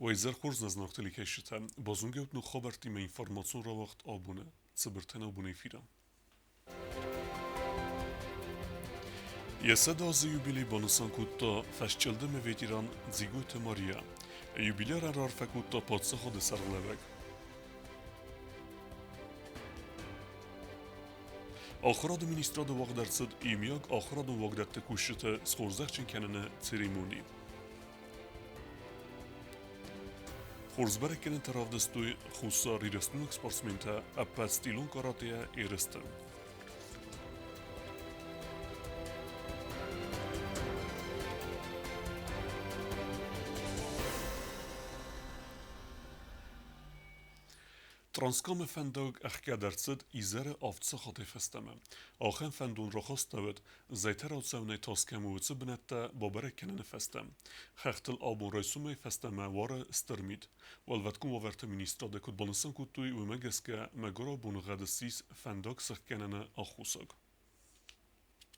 Уӕ хорз нӕ зынаргъ телекӕсджытӕ, базонгӕ ут ног хабӕрттимӕ информацион рауагъд абоны цыбыртӕн абоны эфиры. Йӕ 100 азы юбилей банысан кодта фӕсчъылдымы ветеран Дзигойты Мария. Юбилярӕн раарфӕ кодта паддзахады сӕргълӕууӕг. Ахуырады министрады уагъд ӕрцыд иумиаг ахуырадон уагдӕтты кусджыты схорзӕхджын кӕныны церемони. Хорз бӕрӕггӕнӕнтӕ равдыстой Хуссар Ирыстонаг спортсментӕ ӕппӕт стилон каратейӕ ерысты. Транскамы фӕндаг ӕхгӕд ӕрцыд изӕры авд сахатӕй фӕстӕмӕ. Ахӕм фӕндон рахастӕуыд, зӕйтӕ рацӕуынӕй тас кӕм у, уыцы бынӕттӕ бабӕрӕг кӕныны фӕстӕ. Хӕхтыл абон райсомӕй фӕстӕмӕ уары стыр мит. Уӕлвӕткон уавӕрты министрады куыд банысан кодтой, уымӕ гӕсгӕ мӕгуырау боныгъӕды ссис фӕндаг сыхгӕныны аххосаг.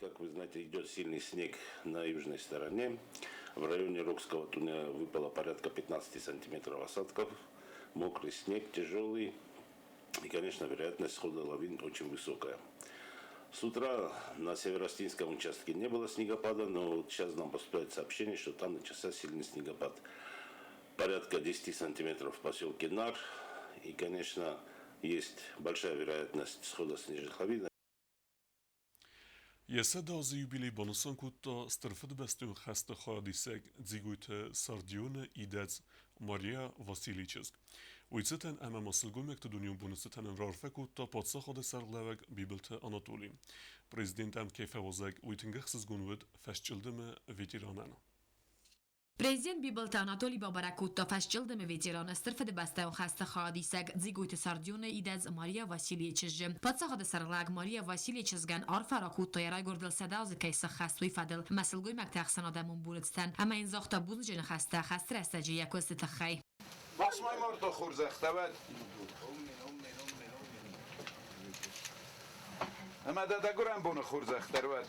Как вы знаете, идет сильный снег на южной стороне. В районе Рокского туннеля выпало порядка 15 сантиметров осадков. Мокрый снег, тяжелый. И, конечно, вероятность схода лавин очень высокая. С утра на Североостинском участке не было снегопада, но вот сейчас нам поступает сообщение, что там начался сильный снегопад. Порядка 10 сантиметров в поселке Нар. И, конечно, есть большая вероятность схода снежных лавин. Йӕ 100 азы юбилей банысан кодта Стыр Фыдыбӕстӕйон хӕсты хайадисӕг Дзигойты Сардионы идӕдз Мария Василийы чызг. Уый цытӕн ӕмӕ ма сылгоймӕгты дунеон боны цытӕн раарфӕ кодта паддзахады сӕргълӕууӕг Бибылты Анатоли. Президент ӕм кӕй фӕуазӕг, уый тынг ӕхсызгон уыд фӕсчъылдымы ветеранӕн. Президент Бибылты Анатоли бабӕрӕг кодта фӕсчъылдымы ветеран Стыр Фыдыбӕстӕйон хӕсты хайадисӕг Дзигойты Сардионы идӕдз Мария Василийы чызджы. Паддзахады сӕргълӕг Мария Василийы чызгӕн арфӕ ракодта йӕ райгуырдыл 100 азы кӕй сӕххӕст, уый фӕдыл ӕмӕ сылгоймӕгты ӕхсӕнадӕмон бонӕттӕн ӕмӕ йын загъта бузныджы ныхӕстӕ хӕсты рӕстӕджы йӕ куысты тыххӕй. Басмай марто хорзӕхтӕ уӕд. Ӕмӕ дӕ дӕ гуырӕн боны хорзӕх дӕр уӕд.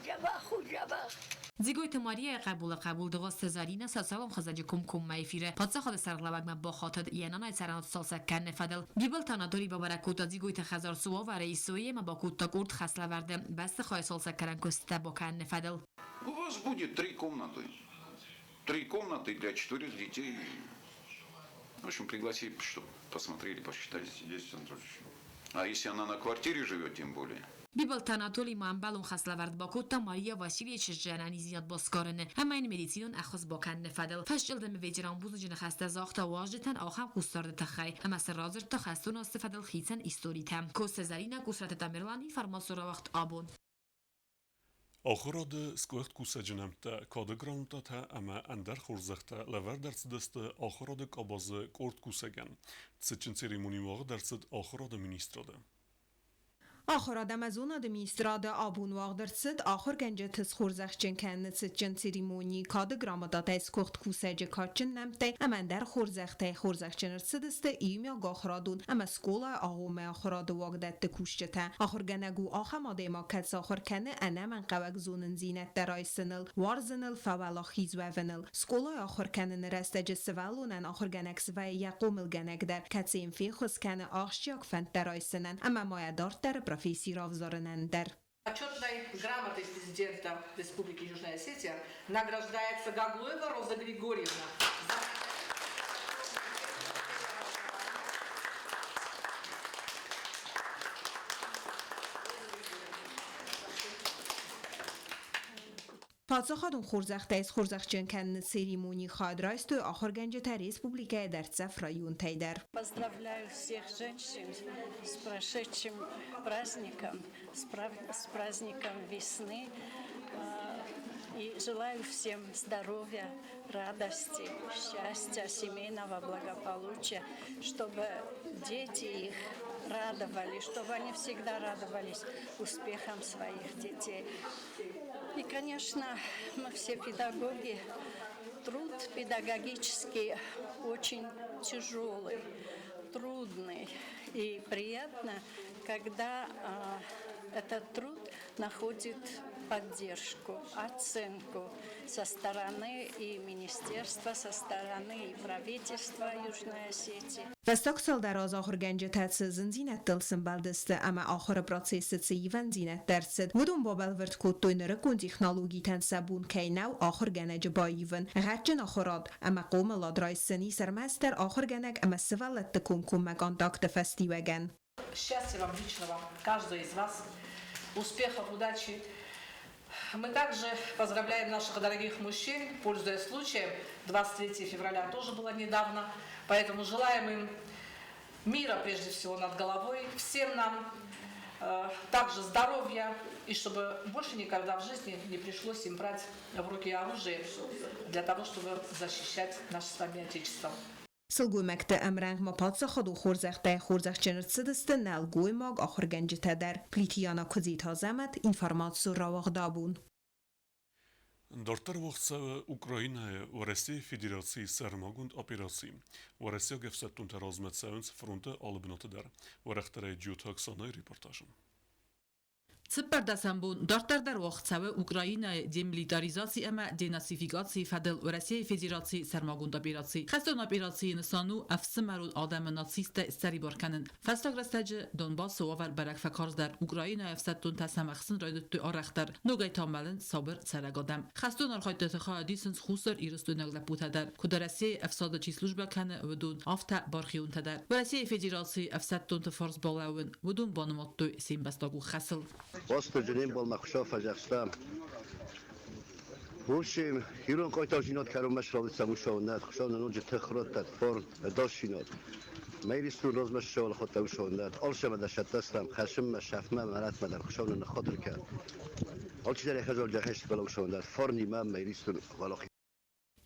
Дзӕбӕх у, дзӕбӕх. Дзигойты Марияйы хъӕбулы хъӕбул Дыгъуызты Зӕринӕ социалон хызӕджы комкоммӕ эфиры паддзахады сӕргълӕууӕгмӕ бахатыд йӕ нанайы цӕрӕнуат сцалцӕг кӕныны фӕдыл. Бибылты Анатолий бабӕрӕг кодта Дзигойты хӕдзар цы уавӕры ис, уый ӕмӕ бакодта къорд хӕслӕвӕрды бӕстыхайы цалцӕггӕнӕн куыстытӕ бакӕныны фӕдыл. У вас будет три комнаты. Три комнаты для четверых детей. В общем, пригласили, чтобы посмотрели, посчитали. Есть, Анатольевич. А если она на квартире живет, тем более. Бибылты Анатолий ма ӕмбӕлон хӕслӕвӕрд бакодта Мария Васильевы чызджы ӕнӕниздзинад басгарыны ӕмӕ йын медицинон ӕххуыс бакӕныны фӕдыл. Фӕсчъылдымы ветеран бузныджы ныхӕстӕ загъта уазджытӕн ахӕм хъусдарды тыххӕй ӕмӕ сын радзырдта хӕстон азты фӕдыл хицӕн историтӕ. Коцты Зӕринӕ, Кусраты Тамерлан, информацион рауагъд абон. Ахуырады сгуыхт кусӕджы нӕмттӕ, кады грамотатӕ ӕмӕ ӕндӕр хорзӕхтӕ лӕвӕрд ӕрцыдысты ахуырады къабазы къорд кусӕгӕн. Цытджын церемони уагъд ӕрцыд ахуырады министрады. Ахуырад ӕмӕ зонады министрады абон уагъд ӕрцыд ахуыргӕнджыты схорзӕхджын кӕныны цытджын церемони. Кады грамотатӕй сгуыхт кусӕджы кадджын нӕмттӕй ӕмӕ ӕндӕр хорзӕхтӕй хорзӕхджын ӕрцыдысты иумиаг ахуырадон ӕмӕ скъолайы агъоммӕ ахуырады уагдӕтты кусджытӕ. Ахуыргӕнӕг у ахӕм адӕймаг, кӕцы ахуыр кӕны ӕнӕмӕнгхъӕуӕг зонындзинӕдтӕ райсыныл, уарзыныл, фӕуӕлахиз уӕвыныл. Скъолайы ахуыр кӕныны рӕстӕджы сывӕллонӕн ахуыргӕнӕг свӕййы йӕ хъомылгӕнӕг дӕр, кӕцы йын феххуыс кӕны ахсджиаг фӕндтӕ райсынӕн ӕмӕ ма йӕ дарддӕры професси равзарынӕн дӕр. Почетной грамотой президента Республики Южная Осетия награждается Гаглоева Роза Григорьевна за Паддзахадон хорзӕхтӕй схорзӕхджын кӕныны церемонийы хайад райстой ахуыргӕнджытӕ республикӕйы дӕрддзӕф районтӕй дӕр. Поздравляю всех женщин с прошедшим праздником, с праздником весны. И желаю всем здоровья, радости, счастья, семейного благополучия, чтобы дети их радовали, чтобы они всегда радовались успехам своих детей. И, конечно, мы все педагоги, труд педагогический очень тяжелый, трудный. И приятно, когда этот труд находит Поддержку, оценку со стороны и министерства, со стороны и правительства Южной Осетии. Фӕстаг цалдӕр азы ахуыргӕнджытӕ цы зындзинӕдтыл сӕмбӕлдысты ӕмӕ ахуыры процессы цы ивӕндзинӕдтӕ ӕрцыд, уыдон бабӕлвырд кодтой нырыккон технологитӕн сӕ бон кӕй нӕу ахуыргӕнӕджы баивын. Гъӕдджын ахуырад ӕмӕ хъомылад райсын ис ӕрмӕстдӕр ахуыргӕнӕг ӕмӕ сывӕллӕтты комкоммӕ контакты фӕстиуӕгӕн. Счастья вам личного, каждого из вас, успехов, удачи. Мы также поздравляем наших дорогих мужчин, пользуясь случаем, 23 февраля тоже было недавно, поэтому желаем им мира прежде всего над головой, всем нам также здоровья, и чтобы больше никогда в жизни не пришлось им брать в руки оружие для того, чтобы защищать наше с вами Отечество. Сылгоймӕгты ӕмрӕнхъ ма паддзахадон хорзӕхтӕй хорзӕхджын ӕрцыдысты нӕлгоймаг ахуыргӕнджытӕ дӕр. Плиты Яна, Куыдзиты Азӕмӕт, информацион рауагъд Абон. Дарддӕр уагъд цӕуы Украинӕйы Уӕрӕсейы Федерацийы сӕрмагонд операци. Уӕрӕсейаг ӕфсӕддонтӕ размӕ цӕуынц фронты алы бынаты дӕр. Уӕрӕхдӕрӕй Джиоты Оксанайы репортажы. 14 бон дарддӕр дӕр уагъд цӕуы Украинӕйы демилитаризаци ӕмӕ денацификацийы фӕдыл Уӕрӕсейы Федерацийы сӕрмагонд операци. Хӕстон операцийы нысан у ӕфсымӕрон адӕмы нацисттӕй ссӕрибар кӕнын. Фӕстаг рӕстӕджы Донбассы уавӕр бӕрӕг фӕкарздӕр. Украинӕйы ӕфсӕддонтӕ сӕм ӕхсын райдыдтой арӕхдӕр. Ногӕй та мӕлынц сабыр цӕрӕг адӕм. Хӕстон архайдтыты хайад исынц Хуссар Ирыстойнаг лӕппутӕ дӕр. Куыд Уӕрӕсейы ӕфсады чи службӕ кӕны, уыдон, афтӕ бархионтӕ дӕр. Уӕрӕсейы Федерацийы ӕфсӕддонты фарс балӕууын уыдон банымадтой се мбӕстаг хӕсыл. Уастырджи не мбалмӕ Хуыцау фӕдзӕхста. В общем, ирон хъайтардзинад кӕронмӕ срӕвдыдта Хуыцау нӕ, Хуыцау нӕ ноджы тых раттӕд, фарн, ӕдасдзинад. Мӕ Ирыстон размӕ ссӕуӕлхӕдта Хуыцау нӕ, алцӕмӕ дӕр цӕттӕ стӕм, хӕсынмӕ, сӕфтмӕ, мӕлӕтмӕ дӕр Хуыцау нӕ ныххатыр кӕнӕд. Алчидӕр йӕ хӕдзар хӕсты фӕлӕ Хуыцау нӕ, фарнимӕ мӕ Ирыстон уӕлахиз.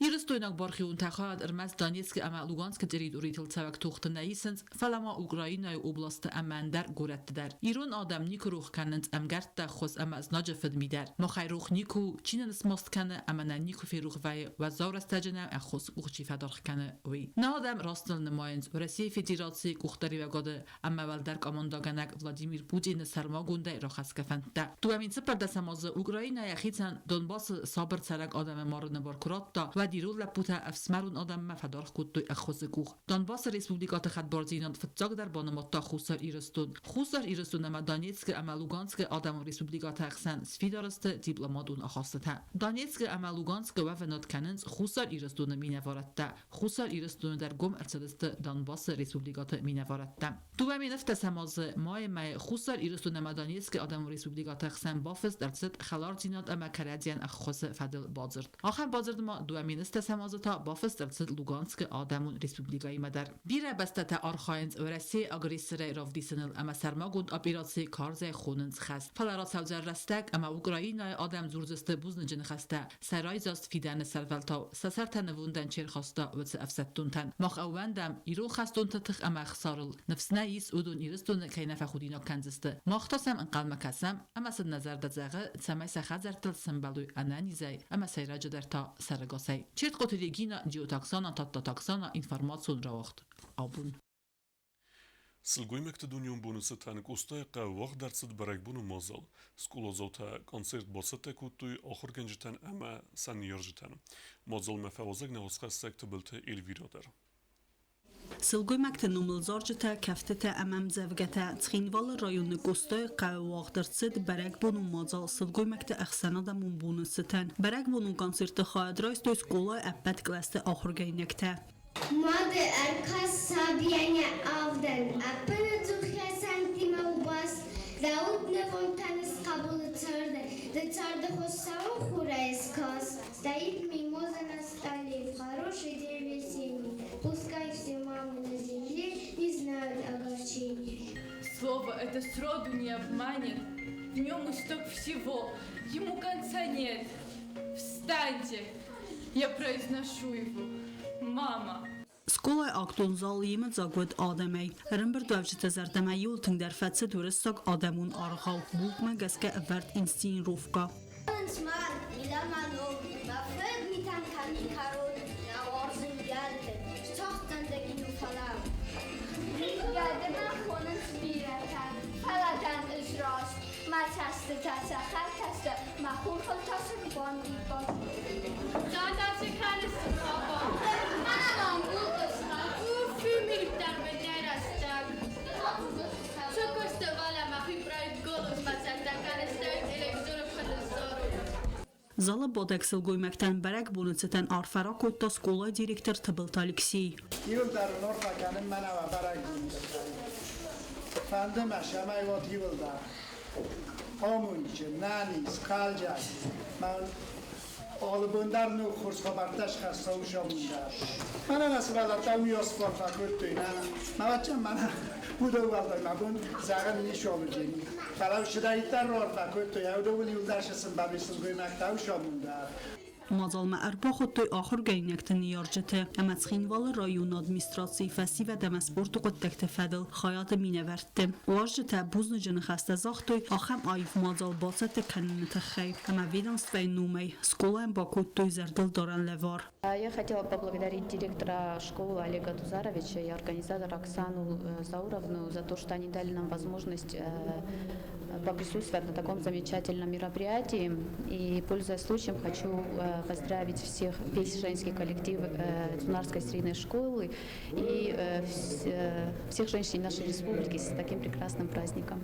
Ирыстойнаг бархионтӕ хайад ӕрмӕст Донецкы ӕмӕ Луганскы территоритыл цӕуӕг тохты нӕ исынц, фӕлӕ ма Украинӕйы областы ӕмӕ ӕндӕр горӕтты дӕр. Ирон адӕм никуы рох кӕнынц ӕмгӕрттӕ ӕххуыс ӕмӕ знаджы фыдми дӕр. Махӕй рох никуы у, чи нын смаст кӕны ӕмӕ нӕ никуы ферох вӕййы, уӕззау рӕстӕджы нӕм ӕххуыс къух чи фӕдаргъ кӕны, уый. Нӕ адӕм растыл нымайынц Уӕрӕсейы Федерацийы къухдариуӕгады ӕмӕ уӕлдӕр командӕгӕнӕг Владимир Путины сӕрмагондӕй рахӕсгӕ фӕндтӕ. 2014 азы Украинӕйӕ хицӕн Донбассы сабыр цӕрӕг адӕмы марыны бар куы радта, уӕд ирон лӕппутӕ ӕфсымӕрон адӕммӕ фӕдаргъ кодтой ӕххуысы къух. Донбассы республикӕты хӕдбардзинад фыццагдӕр банымадта Хуссар Ирыстон. Хуссар Ирыстон ӕмӕ Донецкы ӕмӕ Луганскы адӕмон республикӕты ӕхсӕн сфидар сты дипломатон ахастытӕ. Донецкы ӕмӕ Луганскы уӕвынад кӕнынц Хуссар Ирыстоны минӕварадтӕ. Хуссар Ирыстоны дӕр гом ӕрцыдысты Донбассы республикӕты минӕварадтӕ. 2017 азы майы мӕйы Хуссар Ирыстон ӕмӕ Донецкы Адӕмон Республикӕты хсӕн бафыст ӕрцыд хӕлардзинад ӕмӕ кӕрӕдзийӕн ӕххуысы фӕдыл бадзырд. Ахӕм бадзырд ма 2010 азы та бафыст ӕрцыд Луганскы Адӕмон Республикӕимӕ дӕр. Бирӕ бӕстӕтӕ архайынц Уӕрӕсейы агрессорӕй равдисыныл ӕмӕ сӕрмагонд операци карзӕй хонынц хӕст. Фӕлӕ рацӕудзӕн рӕстӕг ӕмӕ Украинӕйы адӕм дзурдзысты бузныджы ныхӕстӕ сӕ райдзаст фидӕны сӕрвӕлтау сӕ сӕртӕ нывондӕн чи рхаста, уыцы ӕфсӕддонтӕн. Мах ӕууӕндӕм ирон хӕстонты тых ӕмӕ ӕхсарыл. Ныфс нӕ ис, уыдон Ирыстоны кӕй нӕ фӕхудинаг кӕндзысты. Мах та сӕм ӕнхъӕлмӕ кӕсӕм ӕмӕ сын нӕ зӕрдӕ зӕгъы, цӕмӕй сӕ хӕдзӕрттыл сӕмбӕлой ӕнӕнизӕй ӕмӕ сӕйраджыдӕр та сӕрӕгасӕй. Чертхъоты Регина, Джиоты Оксана, Тадтаты Оксана, информацион рауагъд. Абон. Сылгоймӕгты дунеон боны цытӕн Къостайы хъӕуы уагъд ӕрцыд бӕрӕгбоны мадзал. Скъоладзаутӕ концерт бацӕттӕ кодтой ахуыргӕнджытӕн ӕмӕ сӕ ныййарджытӕн. Мадзалмӕ фӕуазӕг нӕ уацхӕссӕг Тыбылты Эльвирӕ дӕр. Сылгоймӕгты номыл зарджытӕ, кӕфтытӕ ӕмӕ ӕмдзӕвгӕтӕ Цхинвалы районы Къостайы хъӕуы уагъд ӕрцыд бӕрӕгбонон мадзал сылгоймӕгты ӕхсӕнадӕмон боны цытӕн. Бӕрӕгбонон концерты хайад райстой скъолайы ӕппӕт кълӕсты ахуыргӕнинӕгтӕ. Мады ӕркаст сабийӕн йӕ авдӕн, ӕппынӕдзух йӕ сӕнттимӕ у баст. Дауыт нывондтӕн ысхъӕбулы царды, ды царды Хуыцауы хурӕй ыскаст. Стоит мимоза на столе в хороший день весенний, пускай все мамы на земле не знают огорчений. Слово это сроду не обманет, в нем исток всего, ему конца нет. Встаньте, я произношу его. Мама. Скъолайы актон зал йемыдзаг уыд адӕмӕй. Ӕрӕмбырдуӕвджыты зӕрдӕмӕ иууыл тынгдӕр фӕцыд уырыссаг адӕмон аргъау, булкъмӕ гӕсгӕ ӕвӕрд инсценировкӕ. Мӕ фыдмитӕн кӕми кӕрон нӕ уарзын гӕды, стӕхдзӕн дӕ фӕлӕ. Гӕдымӕ хонынц бирӕтӕ, фӕлӕ дӕн ӕз раст. Мӕ цӕстытӕ цӕхӕртӕ сты, мӕ Залы бадӕг сылгоймӕгтӕн бӕрӕгбоны цытӕн арфӕ ракодта скъолайы директор Тыбылты Алексей. Иуылдӕр уын арфӕ кӕнын мӕнӕ уӕ бӕрӕгбоны тыххӕй. Фӕнды мӕ, цӕмӕй уат иуылдӕр амондджын, нӕниз, хъӕлдзӕг. Мӕ алы бон дӕр ног хорз хабӕрттӕ схӕсса уыцы амонд дӕр. Мӕнӕ нӕ сывӕллӕттӕ уыйас арфӕ кодтой, нӕ, мӕ бачча, мӕнӕ уыдон уӕлдай мӕ бон зӕгъын ницыуал уыдзӕни. Фӕлӕ цыдӕриддӕр раарфӕ кодтой, уыдон иуылдӕр сӕ сын бабе сылгоймӕгтӕ уыцы амонд дӕр. Мадзалмӕ ӕрбахуыдтой ахуыргӕнинӕгты ныййарджыты ӕмӕ Цхинвалы районы администрацийы фӕсивӕд ӕмӕ спорты хъуыддӕгты фӕдыл хайады минӕвӕртты. Уазджытӕ бузныджы ныхӕстӕ загътой ахӕм аив мадзал бацӕттӕ кӕныны тыххӕй ӕмӕ ведомствӕйы номӕй скъолайӕн бакодтой зӕрдылдарӕн лӕвар. Я хотела поблагодарить директора школы Олега Тузаровича и организатора Оксану Зауровну за то, что они дали нам возможность поприсутствовать на таком замечательном мероприятии. И, пользуясь случаем, хочу поздравить всех, весь женский коллектив Цунарской средней школы и всех женщин нашей республики с таким прекрасным праздником.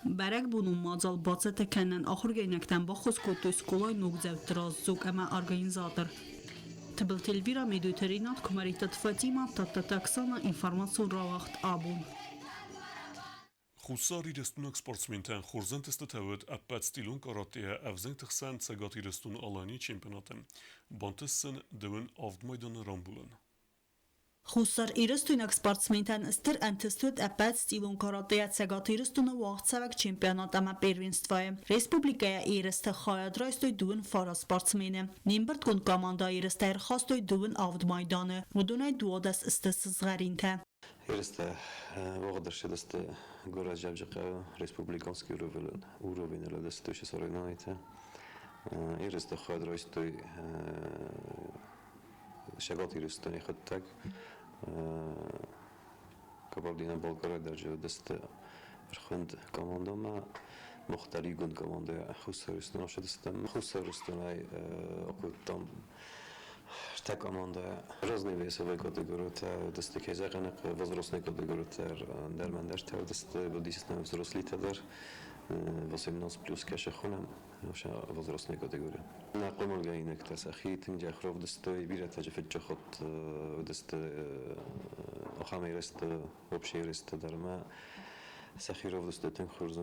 Бӕрӕгбонон мадзал бацӕттӕ кӕнынӕн ахуыргӕнинӕгтӕн баххуыс кодтой скъолайы ногдзӕутты раздзог ӕмӕ организатор. Тыбылты Эльвира, Медойты Ренат, Куымӕридтаты Фатимӕ, Тадтаты Оксана, информацион рауагъд «Абон». Хуссар Ирыстонаг спортсментӕн хорз ӕнтыстытӕ уыд ӕппӕт стилон каратейӕ ӕвзӕнгты хсӕн Цӕгат Ирыстон-Аланийы чемпионаты. Бантыст сын 27 майданы рамбулын. Хуссар-ирыстойнаг спортсментӕн стыр ӕнтыст уыд ӕппӕт стилон каратейӕ Цӕгат Ирыстоны уагъдцӕуӕг чемпионат ӕмӕ первенствойы. Республикӕйӕ ерысты хайад райстой 29 спортсмены. Не мбырдгонд командӕ ерыстӕ ӕрхастой 27 майданы, уыдонӕй 12 сты сызгъӕринтӕ. Ерыстӕ уагъд ӕрцыдысты горӕт Дзӕуджыхъӕуы республиканский уровень лӕдӕстусы соревнованийтӕ. Ерыстӕ хайад райстой Цӕгат Ирыстони хъуыддаг Кабардино-Балкарӕй дӕр уыдысты ӕрхуынд командӕмӕ, мухтаригонд командӕ Хуссар Ирыстон ӕфсадыстӕм. Хуссар Ирыстонӕй акодтам ӕртӕ командӕ. Разные весовые категорийтӕ уыдысты, кӕй зӕгъын возрастной категоритӕ дӕр мӕндӕртӕ уыдысты, уыдис нӕм взрослитӕ дӕр, 18 плюс кӕсы хонӕм, возрастной категория. Нӕ хъомылгӕнинӕгтӕ сӕхи тынг джах равдыстой, бирӕтӕ джы фыдджыхуыд уыдысты ахӕм ерысты, общий ерысты дӕр ӕмӕ сӕхи равдыстой тынг хорз.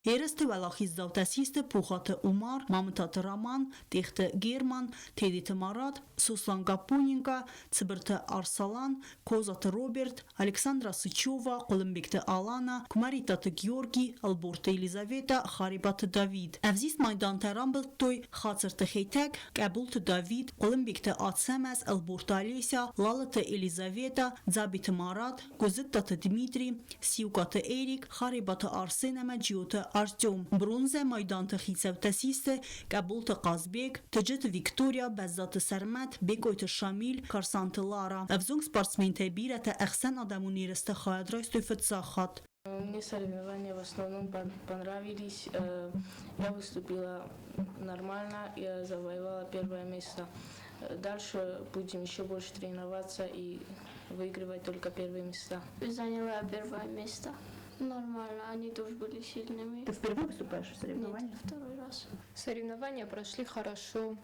Ерысты уӕлахиздзаутӕ систы Пухаты Умар, Мамытаты Роман, Тъехты Герман, Тедеты Марат, Сослан Гапоненко, Цыбырты Арсалан, Козаты Роберт, Александра Сычева, Хъуылымбегты Алана, Куымӕридтаты Георги, Ӕлборты Елизавета, Харебаты Давид. Ӕвзист майдантӕ рамбылдтой Хацырты Хетӕг, Къӕбулты Давид, Хъуылымбегты Ацӕмӕз, Ӕлборты Олеся, Лалыты Елизавета, Дзабиты Марат, Гуызыдтаты Дмитрий, Сиукъаты Эрик, Харебаты Арсен ӕмӕ Джиоты Артем. Бронзӕ майданты хицӕуттӕ систы Къӕбулты Хъазбег, Тыджыты Виктория, Бӕззаты Сӕрмӕт, Бекъойты Шамиль, Карсанты Лара. Ӕвзонг спортсментӕй бирӕтӕ ӕхсӕнадӕмон ерысты хайад райстой фыццаг хатт. Мне соревнования в основном понравились. Я выступила нормально, я завоевала первое место. Дальше будем еще больше тренироваться и выигрывать только первые места. Заняла первое место. Нормально, они тоже были сильными. Ты впервые выступаешь в соревнованиях? Нет, второй раз. Соревнования прошли хорошо.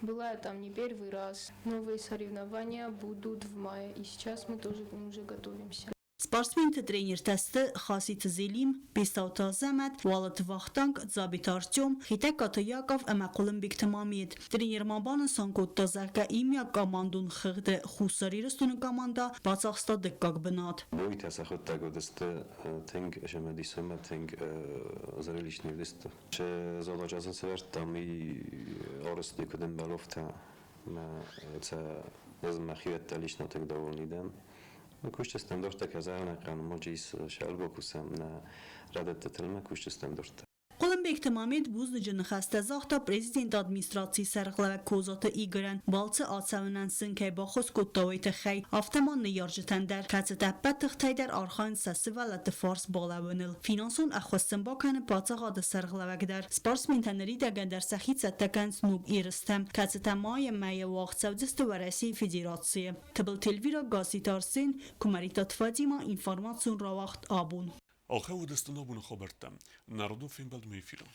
Была я там не первый раз. Новые соревнования будут в мае, и сейчас мы тоже к ним уже готовимся. Спортсменты тренертӕ сты Хаситы Зелим, Бестауты Азӕмӕт, Уалыты Вахтанг, Дзабиты Артем, Хетӕгкаты Яков ӕмӕ Хъуылымбегты Мамед. Тренер ма банысан кодта, зӕгъгӕ, иумиаг командон хыгъды Хуссар Ирыстоны командӕ бацахста дыккаг бынат. Бойтӕ сӕхуыдтӕг уыдысты тынг цымыдис ӕмӕ тынг зрелищный уыдысты. Задача сын сӕвӕрдтам и арӕзт куыд ӕмбӕлофтӕ мӕ сӕ ӕз мӕхиуӕттӕ лично тынг довольный дӕн. Кусты стандарттӕ кӕзӕгъын ӕнхъӕл ма ис сӕ ӕрбакусӕм нӕ рӕдӕдты тылмӕ кусты стандарттӕ. Хъуылымбегты Хъуылымбегты Мамед бузныджы ныхӕстӕ загъта президенты администрацийы сӕргълӕууӕг Козаты Игорӕн, балцы ацӕуынӕн сын кӕй баххуыс кодта, уый тыххӕй, афтӕ ма ныййарджытӕн дӕр, кӕцытӕ ӕппӕт тыхтӕй дӕр архайынц сӕ сывӕллӕтты фарс балӕууыныл. Финансон ӕххуыс сын бакӕны паддзахады сӕргълӕууӕг дӕр. Спортсментӕ ныридӕгӕн дӕр сӕхи цӕттӕ кӕнынц ног ерыстӕм, кӕцытӕ майы мӕйы уагъд цӕудзысты Уӕрӕсейы Федерацийы. Тыбылты Эльвира, Гасситы Арсен, Куымӕридтаты Фатимӕ, информацион рауагъд абон. Ахӕм уыдысты ногбоны хабӕрттӕ. Народон фембӕлдмӕ эфиры.